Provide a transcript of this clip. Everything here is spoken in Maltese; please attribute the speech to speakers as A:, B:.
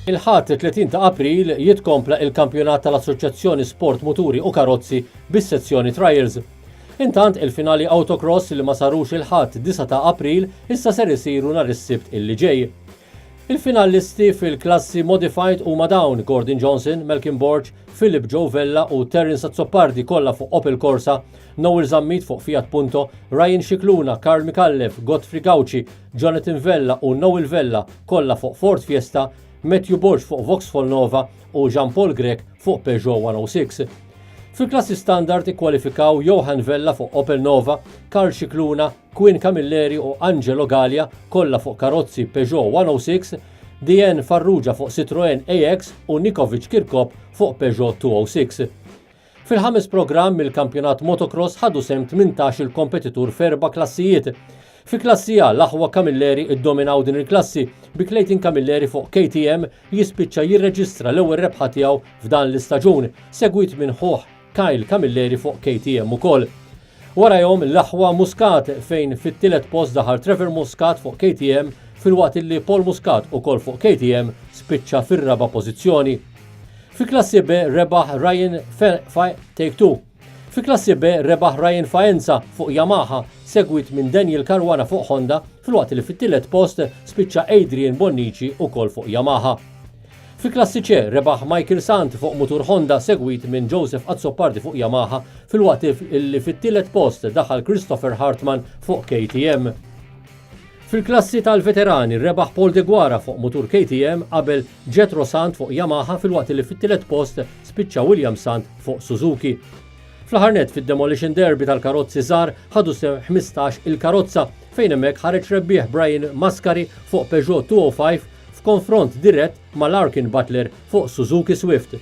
A: Il-Ħadd 30 ta' April jitkompla il-kampjonat tal-Assoċjazzjoni Sport Muturi u Karozzi bis-sezzjoni Trials. Intant il-finali Autocross li ma sarux il-Ħadd 9 ta' April issa ser isiru nhar is-Sibt illi ġej. Il-finalisti fil-klassi Modified huma dawn, Gordon Johnson, Malcolm Borg, Philip Joe Vella u Terence Azzopardi kollha fuq Opel Corsa, Noel Zammit fuq Fiat Punto, Ryan Scicluna, Karl Micallef, Godfrey Gauci, Jonathan Vella u Noel Vella kollha fuq Ford Fiesta, Matthew Borg fuq Vauxhall Nova u Jean Paul Grech fuq Peugeot 106. Fil-klassi Standard ikkwalifikaw Johan Vella fuq Opel Nova, Karl Scicluna, Quinn Camilleri u Angelo Galea kollha fuq karozzi Peugeot 106, Diane Farrugia fuq Citroën AX u Nikovic Kirkop fuq Peugeot 206. Fil-ħames programm mill-kampjonat motocross ħadu sehem 18 il-kompetitur f'erba' klassijiet. Fi klassi A l-aħwa Camilleri iddominaw din il-klassi bi Clayton Camilleri fuq KTM jispiċċa jirreġistra l-ewwel rebħa tiegħu f'dan l-istaġun, segwit minn ħuh Kyle Camilleri fuq KTM ukoll. Warajhom l-aħwa Muscat fejn fit-tielet post daħal Trevor Muscat fuq KTM filwaqt illi Paul Muscat ukoll fuq KTM spiċċa fir-raba' pożizzjoni. Fi klassi B rebaħ Ryan Take 2. Fi klassi B rebaħ Ryan Faenza fuq Yamaha segwit minn Daniel Caruana fuq Honda filwaqt li fit-tielet post spiċċa Adrian Bonnici ukoll fuq Yamaha. Fi klassi C rebaħ Michael Sant fuq mutur Honda segwit minn Joseph Azzopardi fuq Yamaha filwaqt li fit-tielet post daħal Christopher Hartman fuq KTM. Fil-klassi tal-veterani rebaħ Paul Deguara fuq mutur KTM qabel Jetro Sant fuq Yamaha filwaqt li fit-tielet post spiċċa William Sant fuq Suzuki. Fl-aħħar nett fid-Demolition Derby tal-karozzi żgħar ħadu sehem 15 il-karozza fejn hemmhekk ħareġ rebbieħ Brian Mascari fuq Peugeot 205 f'konfront dirett ma' Larkin Butler fuq Suzuki Swift.